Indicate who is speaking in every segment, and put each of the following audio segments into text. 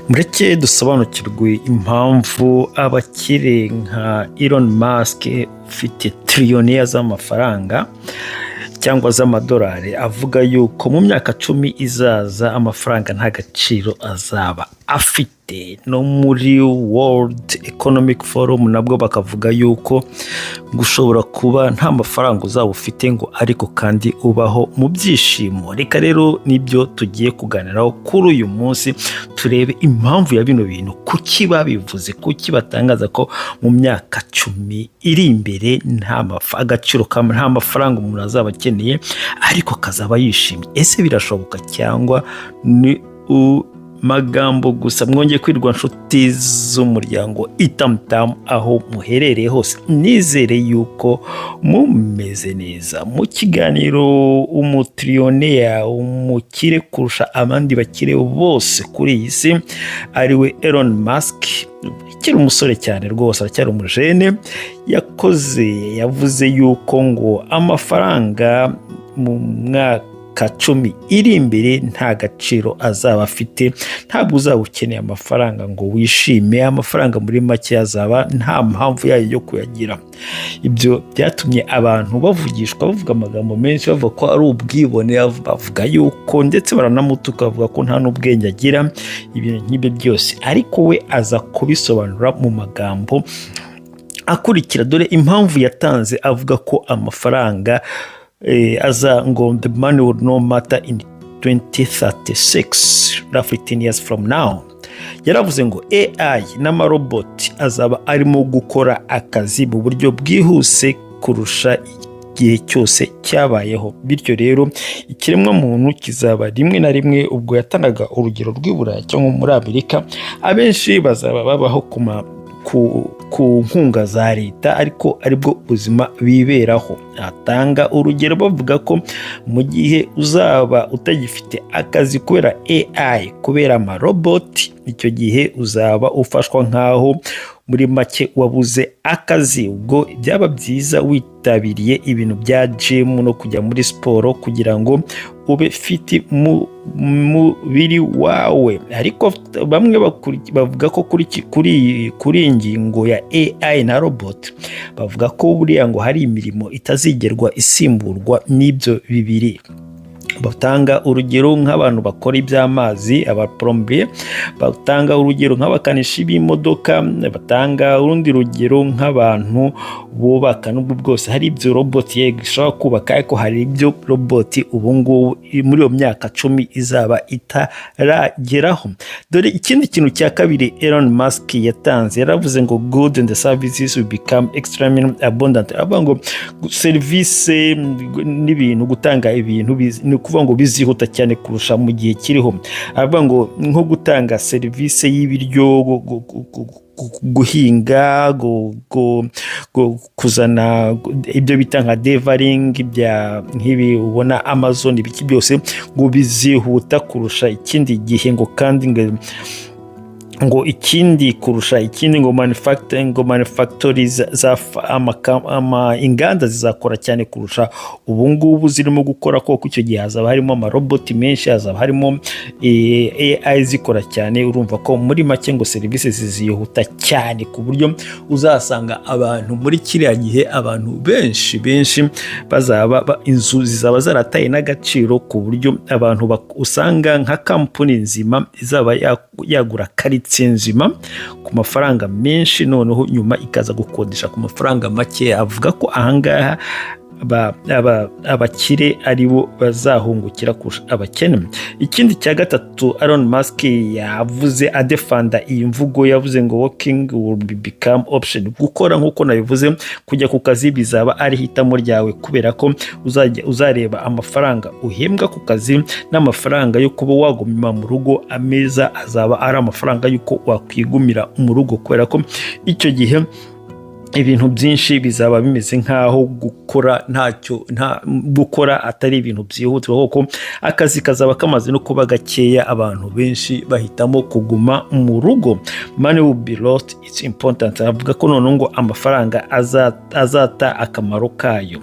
Speaker 1: Mureke dusobanukirwe impamvu abakire nka Elon Musk, ufite tiriyoniya z'amafaranga cyangwa z'amadolari, avuga yuko mu myaka 10 izaza amafaranga nta gaciro azaba afite. No muri World Economic Forum nabwo bakavuga yuko ngo ushobora kuba nta mafaranga uzaba ufite, ngo ariko kandi ubaho mu byishimo. Reka rero nibyo tugiye kuganiraho kuri uyu munsi, turebe impamvu ya bino bintu, kuki babivuze, kuki batangaza ko mu myaka 10 iri imbere nta agaciro nta mafaranga umuntu azaba akeneye, ariko akazaba yishimye. Ese birashoboka cyangwa ni magambo gusa? Mwongeye kwirwa, nshuti z'umuryango Itamutamu, aho muherereye hose, nizere yuko mumeze neza. Mu kiganiro, umutiriyoniya, umukire kurusha abandi bakire bose kuri iyi si, ariwe Elon Musk, ukiri umusore cyane rwose, aracyari umujene, yakoze, yavuze yuko ngo amafaranga mu mwaka 10 iri imbere nta gaciro azaba afite. Ntabwo uzaba ukeneye amafaranga ngo wishime. Amafaranga muri make azaba nta mpamvu yayo yo kuyagira. Ibyo byatumye abantu bavugishwa, bavuga amagambo menshi, bavuga ko ari ubwibone, bavuga yuko ndetse baranamutuka, bavuga ko nta n'ubwenge agira, ibintu nk'ibyo byose. Ariko we aza kubisobanura mu magambo akurikira. Dore impamvu yatanze avuga ko amafaranga aza ngo "The money will no matter in 2036, roughly 10 years from now." Yaravuze ngo AI n'amaroboti azaba arimo gukora akazi mu buryo bwihuse kurusha igihe cyose cyabayeho. Bityo rero ikiremwamuntu kizaba rimwe na rimwe, ubwo yatangaga urugero rw'i Burayi cyangwa muri Amerika, abenshi bazaba babaho ku nkunga za leta, ariko aribwo buzima biberaho. Atanga urugero bavuga ko mu gihe uzaba utagifite akazi kubera AI, kubera amaroboti, icyo gihe uzaba ufashwa nk'aho muri make wabuze akazi. Ubwo byaba byiza witabiriye ibintu bya gym no kujya muri siporo kugira ngo ube fit mu mubiri wawe. Ariko bamwe bavuga ko kuri iyi ngingo ya AI na robot, bavuga ko buriya ngo hari imirimo itazigerwa isimburwa n'ibyo bibiri. Batanga urugero nk'abantu bakora iby'amazi, abaplombier, batanga urugero nk'abakanishi b'imodoka, batanga urundi rugero nk'abantu bubaka. N'ubwo bwose hari ibyo robot yego ishobora kubaka, ariko hari ibyo robot ubu ngubu muri iyo myaka 10 izaba itarageraho. Dore ikindi kintu cya kabiri Elon Musk yatanze. Yaravuze ngo "Good and the services will become extremely abundant." Avuga ngo serivisi n'ibintu, gutanga ibintu, ni ukuvuga ngo bizihuta cyane kurusha mu gihe kiriho. Aravuga ngo nko gutanga serivisi y'ibiryo, guhinga, kuzana ibyo bita nka delivering bya nk'ibi ubona Amazon, ibiki byose, ngo bizihuta kurusha ikindi gihe. Ngo kandi ngo ikindi kurusha ikindi, ngo manufacturing, ngo manufactories za ama inganda zizakora cyane kurusha ubu ngubu zirimo gukora, kuko icyo gihe hazaba harimo amaroboti menshi, hazaba harimo AI zikora cyane. Urumva ko muri make ngo serivisi zizihuta cyane, ku buryo uzasanga abantu muri kiriya gihe, abantu benshi benshi bazaba inzu zizaba zarataye n'agaciro, ku buryo abantu usanga nka kampani nzima izaba yagura karitsiye nzima ku mafaranga menshi, noneho nyuma ikaza gukodesha ku mafaranga make. Avuga ko ahangaha abakire ari bo bazahungukira kurusha abakene. Ikindi cya gatatu Elon Musk yavuze adefanda iyi mvugo, yavuze ngo "Working will become option." Gukora, nk'uko nabivuze, kujya ku kazi bizaba ari hitamo ryawe, kubera ko uzajya uzareba amafaranga uhembwa ku kazi n'amafaranga yo kuba waguma mu rugo, ameza azaba ari amafaranga y'uko wakwigumira mu rugo, kubera ko icyo gihe ibintu byinshi bizaba bimeze nk'aho gukora ntacyo, nta gukora atari ibintu byihutirwa, kuko akazi kazaba kamaze no kuba gakeya, abantu benshi bahitamo kuguma mu rugo. "Money will be lost its important." Avuga ko noneho ngo amafaranga azata akamaro kayo.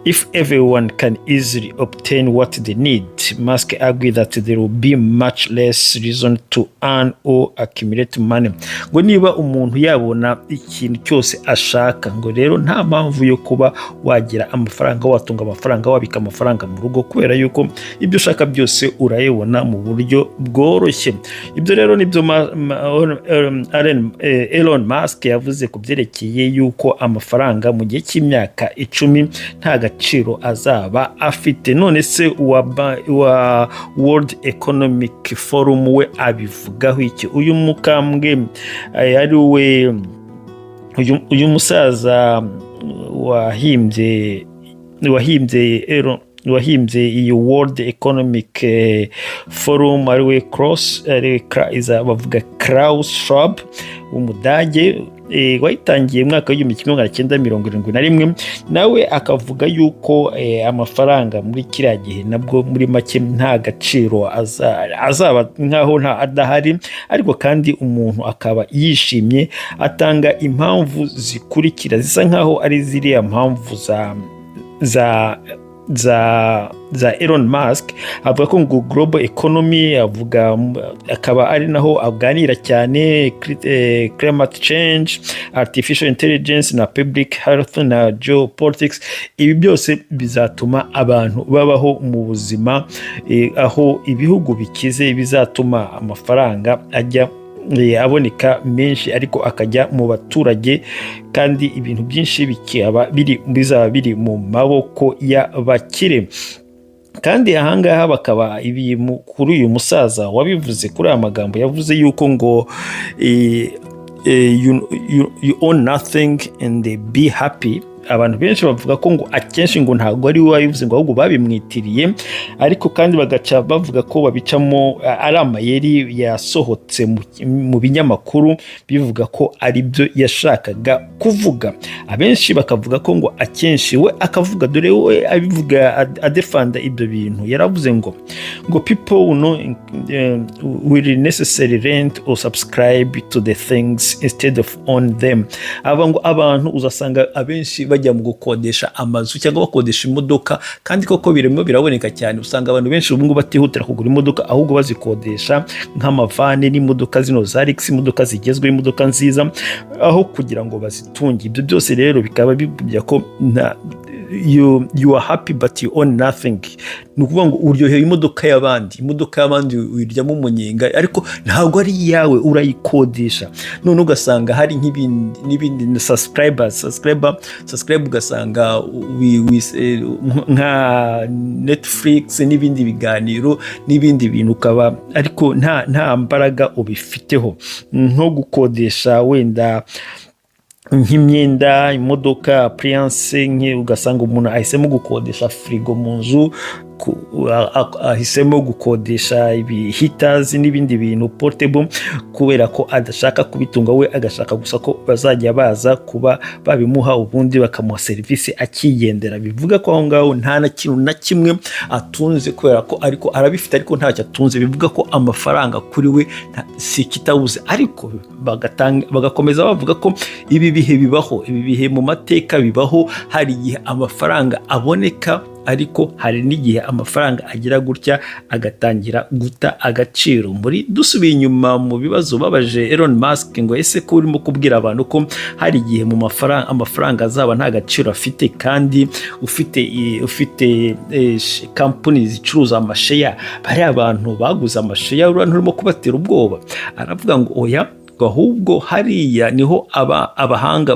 Speaker 1: If everyone can easily obtain what they need, Musk argue that there will be much less reason to earn or accumulate money. Ngo niba umuntu yabona ikintu cyose ashaka, ngo rero nta mpamvu yo kuba wagira amafaranga, watunga amafaranga, wabika amafaranga mu rugo, kubera yuko ibyo ushaka byose urayibona mu buryo bworoshye. Ibyo rero nibyo Elon Musk yavuze ku byerekeye yuko amafaranga mu gihe cy'imyaka 10 nta gaciro azaba afite. None se wa World Economic Forum we abivugaho iki? Uyu mukambwe ari we uyu musaza wahimbye iyi World Economic Forum, ariwe Klaus, ariwe bavuga Klaus Schwab w'Umudage, wayitangiye mu mwaka w'1971, nawe akavuga yuko amafaranga muri kiriya gihe nabwo muri make nta gaciro azaba, nkaho nta adahari, ariko kandi umuntu akaba yishimye. Atanga impamvu zikurikira zisa nkaho ari ziriya mpamvu za Elon Musk. Avuga ko ngo global economy, avuga akaba ari naho aganira cyane, climate change, artificial intelligence na public health na geopolitics. Ibi byose bizatuma abantu babaho mu buzima aho ibihugu bikize, bizatuma amafaranga ajya aboneka menshi ariko akajya mu baturage, kandi ibintu byinshi bikaba biri bizaba biri mu maboko y'abakire. Kandi ahangaha bakaba ibi kuri uyu musaza wabivuze, kuri aya magambo yavuze yuko ngo you own nothing and be happy, abantu benshi bavuga ko ngo akenshi ngo ntabwo ari we wabivuze, ngo ahubwo babimwitiriye, ariko kandi bagaca bavuga ko babicamo ari amayeri yasohotse mu binyamakuru bivuga ko ari byo yashakaga kuvuga. Abenshi bakavuga ko ngo akenshi we akavuga, dore we abivuga adefanda ibyo bintu, yaravuze ngo people will, know, will necessarily rent or subscribe to the things instead of own them. Aba ngo abantu uzasanga abenshi bajya mu gukodesha amazu cyangwa bakodesha imodoka. Kandi koko birimo biraboneka cyane, usanga abantu benshi ubu ngubu batihutira kugura imodoka, ahubwo bazikodesha, nk'amavani n'imodoka zino za luxe, imodoka zigezweho, imodoka nziza, aho kugira ngo bazitunge. Ibyo byose rero bikaba bivuga ko nta you are happy but you own nothing. Ni ukuvuga ngo uryoheye imodoka y'abandi, imodoka y'abandi uyiryamo umunyenga, ariko ntabwo ari iyawe, urayikodesha. None ugasanga hari nk'ibindi n'ibindi subscribers, subscriber, subscribe, ugasanga nka Netflix n'ibindi biganiro n'ibindi bintu, ukaba ariko nta mbaraga ubifiteho, nko gukodesha wenda nk'imyenda, imodoka, appliance. Ugasanga umuntu ahisemo gukodesha firigo mu nzu, ahisemo gukodesha ibi heaters n'ibindi bintu portable, kubera ko adashaka kubitunga, we agashaka gusa ko bazajya baza kuba babimuha, ubundi bakamuha serivisi akigendera. Bivuga ko aho ngaho nta na kintu na kimwe atunze, kubera ko ariko arabifite ariko ntacyo atunze. Bivuga ko amafaranga kuri we si ikitabuze. Ariko bagakomeza bavuga ko ibi bihe bibaho, ibi bihe mu mateka bibaho. Hari igihe amafaranga aboneka, ariko hari n'igihe amafaranga agira gutya agatangira guta agaciro. Muri dusubiye inyuma mu bibazo babaje Elon Musk ngo ese ko urimo kubwira abantu ko hari igihe mu mafaranga amafaranga azaba nta gaciro afite, kandi ufite kampani zicuruza amasheya, bariya abantu baguze amasheya uriya nturimo kubatera ubwoba? Aravuga ngo oya, ngo ahubwo hariya niho abahanga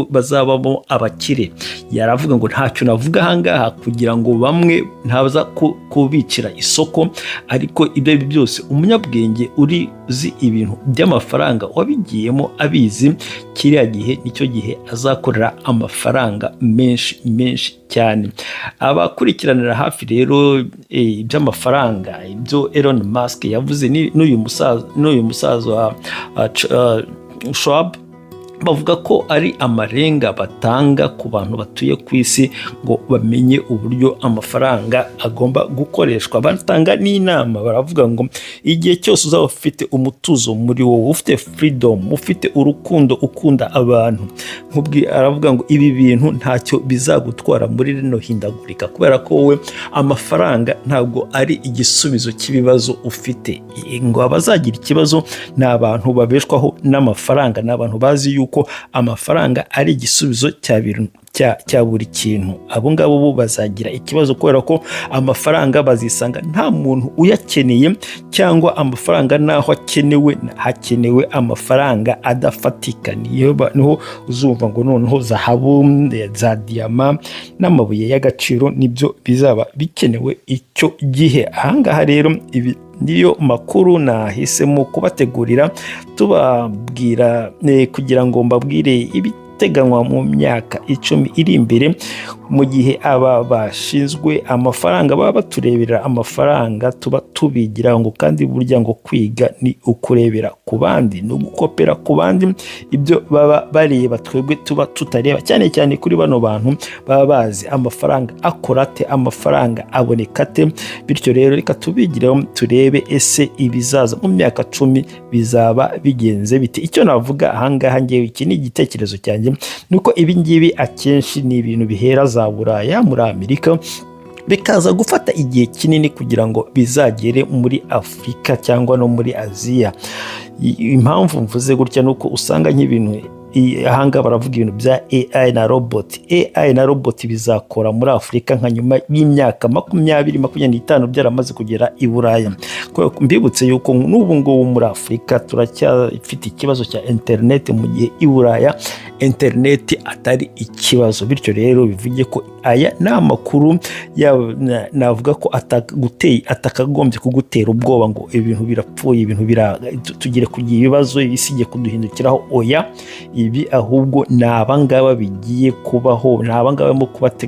Speaker 1: bazabamo abakire. Yaravuga ngo ntacyo navuga ahangaha kugira ngo bamwe ntaza kubicira isoko, ariko ibyo ari byo byose umunyabwenge uri uzi ibintu by'amafaranga, wabigiyemo abizi, kiriya gihe nicyo gihe azakorera amafaranga menshi menshi cyane. Abakurikiranira hafi rero iby'amafaranga, ibyo Elon Musk yavuze n'uyu musaza Schwab. Bavuga ko ari amarenga batanga ku bantu batuye ku isi ngo bamenye uburyo amafaranga agomba gukoreshwa. Batanga n'inama, baravuga ngo igihe cyose uzaba ufite umutuzo muri wowe, ufite freedom, ufite urukundo, ukunda abantu, nkubwi aravuga ngo ibi bintu ntacyo bizagutwara muri rino hindagurika, kubera ko wowe amafaranga ntabwo ari igisubizo cy'ibibazo ufite. Ngo abazagira ikibazo ni abantu babeshwaho n'amafaranga, ni abantu bazi yuko amafaranga ari igisubizo cya buri kintu. Abo ngabo bo bazagira ikibazo, kubera ko amafaranga bazisanga nta muntu uyakeneye, cyangwa amafaranga naho akenewe, hakenewe amafaranga adafatika. Niho uzumva ngo noneho zahabu, za diyama n'amabuye y'agaciro nibyo bizaba bikenewe icyo gihe. Ahangaha rero ibi niyo makuru nahisemo kubategurira, tubabwira kugira ngo mbabwire ibiteganywa mu myaka 10 iri imbere, mu gihe aba bashinzwe amafaranga baba baturebera amafaranga, tuba tubigira ngo. Kandi burya ngo kwiga ni ukurebera ku bandi, ni ugukopera ku bandi ibyo baba bareba twebwe tuba tutareba, cyane cyane kuri bano bantu baba bazi amafaranga akora ate, amafaranga aboneka ate. Bityo rero reka tubigireho, turebe ese ibizaza mu myaka 10 bizaba bigenze bite. Icyo navuga ahangaha ngewe, iki ni igitekerezo cyanjye, ni uko ibi ngibi akenshi ni ibintu bihera za Buraya, muri Amerika, bikaza gufata igihe kinini kugira ngo bizagere muri Afurika cyangwa no muri Aziya. Impamvu mvuze gutya ni uko usanga nk'ibintu ahangaha baravuga ibintu bya AI na robot. AI na robot bizakora muri Afurika nka nyuma y'imyaka 20, 25 byaramaze kugera i Buraya. Mbibutse yuko n'ubu ngubu muri Afurika turacyafite ikibazo cya interineti, mu gihe i Buraya interineti atari ikibazo. Bityo rero bivuge ko aya ni amakuru navuga ko atakagombye kugutera ubwoba ngo ibintu birapfuye, ibintu tugire kugira ibibazo, isi igiye kuduhindukiraho. Oya, ibi ahubwo ni abangaba bigiye kubaho, ni abangaba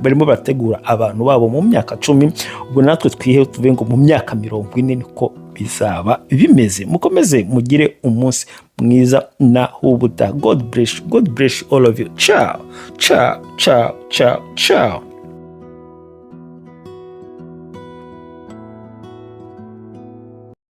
Speaker 1: barimo barategura abantu babo mu myaka 10. Ubwo natwe twihe tuvuge ngo mu myaka 40 niko bizaba bimeze. Mukomeze mugire umunsi mwiza na hubuta. God bless, God bless all of you. Ciao, ciao, ciao, ciao, ciao.